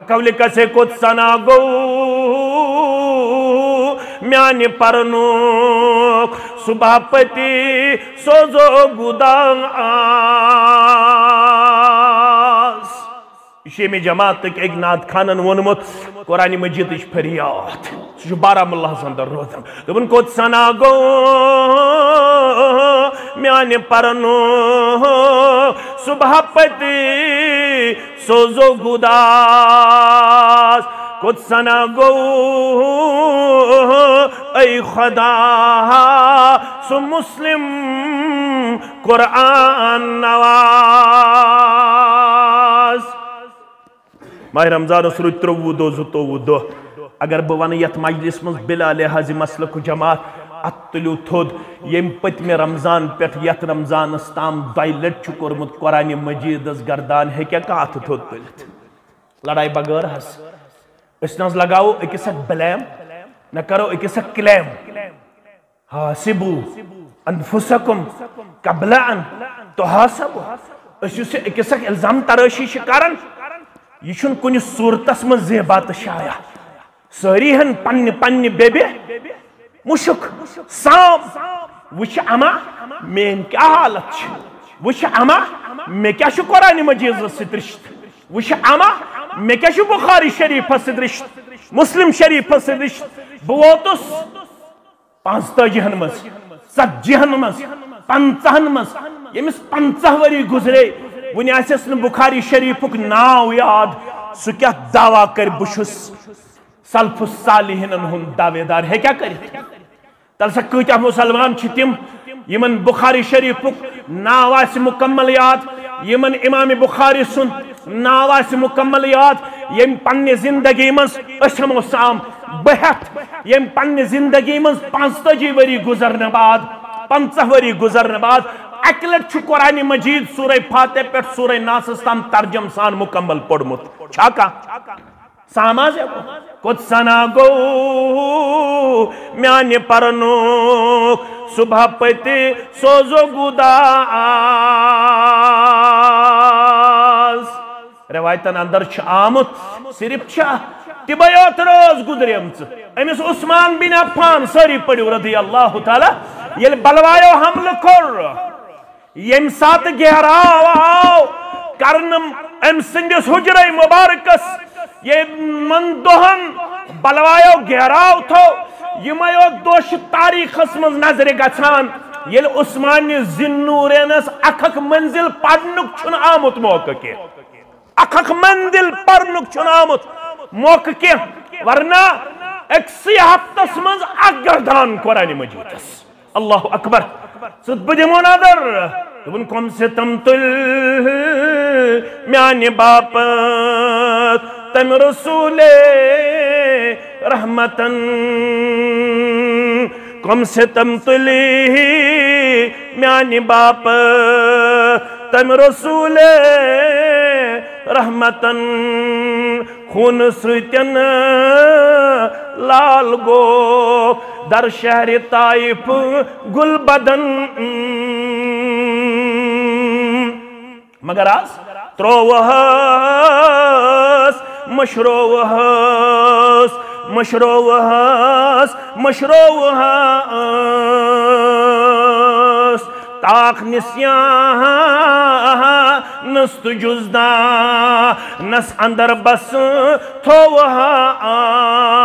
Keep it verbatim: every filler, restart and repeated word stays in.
قولہِ کسے کوٚت سنا گوٚو میانہِ پرنُک صبح پتی سوزو گُدان آس۔ یہِ چھُ ییٚمہِ جماعتٕکۍ أکۍ نعت خانن ووٚنمُت، قرآن مجیدٕچ فریاد۔ سُہ چھُ بارہمولاہس اندر روزان۔ دوٚپُن، کوٚت سنا گوٚو میانہِ پرنُک صبح پتی سوزو گُداس، کوٚت سنا گوٚو اے خدا سُہ مسلم قرآن نواز۔ ماہ رمضانس روٗدۍ ترٛۆوُہ دۄہ، زٕتووُہ دۄہ۔ اگر بہٕ ونہٕ یتھ مجلس منٛز بلا لحاظ مسلک و جماعت، اتھ تُلِو تھوٚد، ییٚمہِ پٔتمہِ رمضان پٮ۪ٹھ یتھ رمضانس تام دۄیہِ لٹہِ چھُ کوٚرمُت قرآن مجیدس گردان، ہیٚکیٛاہ کانٛہہ اتھٕ تھوٚد تُلِتھ؟ لڑایہِ بغٲر حظ۔ أسۍ نہ حظ لگاوو أکِس اکھ blame، نہ کرو أکِس اکھ claim۔ حاسبو انفسکم قبل ان تحاسبو۔ أسۍ یُس یہِ أکِس اکھ الزام ترٲشی چھِ کران، یہِ چھُنہٕ کُنہِ صورتس منٛز زیبا تہٕ شایع۔ سٲری ہن پننہِ پننہِ بیبہِ مُشُک سام۔ وٕچھ اما، میٲنۍ کیٛاہ حالت چھِ۔ وٕچھ اما، مےٚ کیٛاہ چھُ قرآن مجیدس سۭتۍ رشتہٕ۔ وٕچھ اما، مےٚ کیٛاہ چھُ بخاری شریفس سۭتۍ رشتہٕ، مسلم شریفس سۭتۍ رشتہٕ۔ بہٕ ووتُس پانٛژتٲجی ہن منٛز، ژتجی ہن منٛز، پنٛژاہن منٛز۔ ییٚمِس پنٛژاہ ؤری گُزرے، وُنہِ آسٮ۪س نہٕ بخاری شریفُک ناو یاد، سُہ کیٛاہ دعویٰ کرِ، بہٕ چھُس سلف الصالحینن ہُنٛد دعویدار؟ ہیٚکیٛاہ کٔرِتھ؟ تَلہٕ سا کۭتیٛاہ مُسلمان چھِ تِم، یِمن بخاری شریفُک ناو آسہِ مُکمل یاد، یِمن امام بخاری سُنٛد ناو آسہِ مُکمل یاد، ییٚمۍ پننہِ زندگی منٛز، أسۍ ہٮ۪مو سام بہٕ ہٮ۪تھ، ییٚمۍ پننہِ زندگی منٛز پانٛژتٲجی ؤری گُزرنہٕ بعد، پنٛژاہ ؤری گُزرنہٕ بعد اَکہِ لٹہِ چھُ قرآن مجید سورہ فاتحہ پٮ۪ٹھ سورہ ناسس تام ترجم سان مُکمل پوٚرمُت۔ چھا کانٛہہ؟ ساماز ہے وہ۔ کوٚت سنا گوٚو میانہِ پرنُک صبح پتی سوزو گُداس۔ روایتن اندر چھُ آمُت، صرف چھا تِمے یوت رٲژ گُزریمژٕ۔ أمِس عثمان بن عفان، سٲری پٔرِو رضی اللہ تعالیٰ، ییٚلہِ بلوایو حملہٕ کوٚر، ییٚمہِ ساتہٕ گھیراو آو کرنہٕ أمۍ سٕنٛدِس حجرے مبارکس، یِمن دۄہن بلوایو گھیراو تھوو، یِمے یوت دۄہ چھِ تاریخس منٛز نظرِ گژھان، ییٚلہِ عثمانِ ذی النورینس اکھ اکھ منزل پرنُک چھُنہٕ آمُت موقع کینٛہہ۔ اکھ اکھ منزل پرنُک چھُنہٕ آمُت موقع کینٛہہ، ورنہ أکسٕے ہفتس منٛز اکھ گردان قرآن مجیدس۔ اللہ اکبر۔ ژٕ بہٕ دِمو نظر۔ دوٚپُن، کم ستم تُلۍ میانہِ باپتھ تمہِ رسول رحمتن، کم ستم تُلۍ میانہِ باپتھ تمہِ رسول رحمتن۔ خوٗنہٕ سۭتٮ۪ن لال گوٚو در شہرِ طائف گُل بدن۔ مگر آز ترٛووہس، مٔشرووہس، مٔشرووہس، مٔشرووہس۔ طاق نسیانس تہٕ جزدانس اندر بس تھووہس۔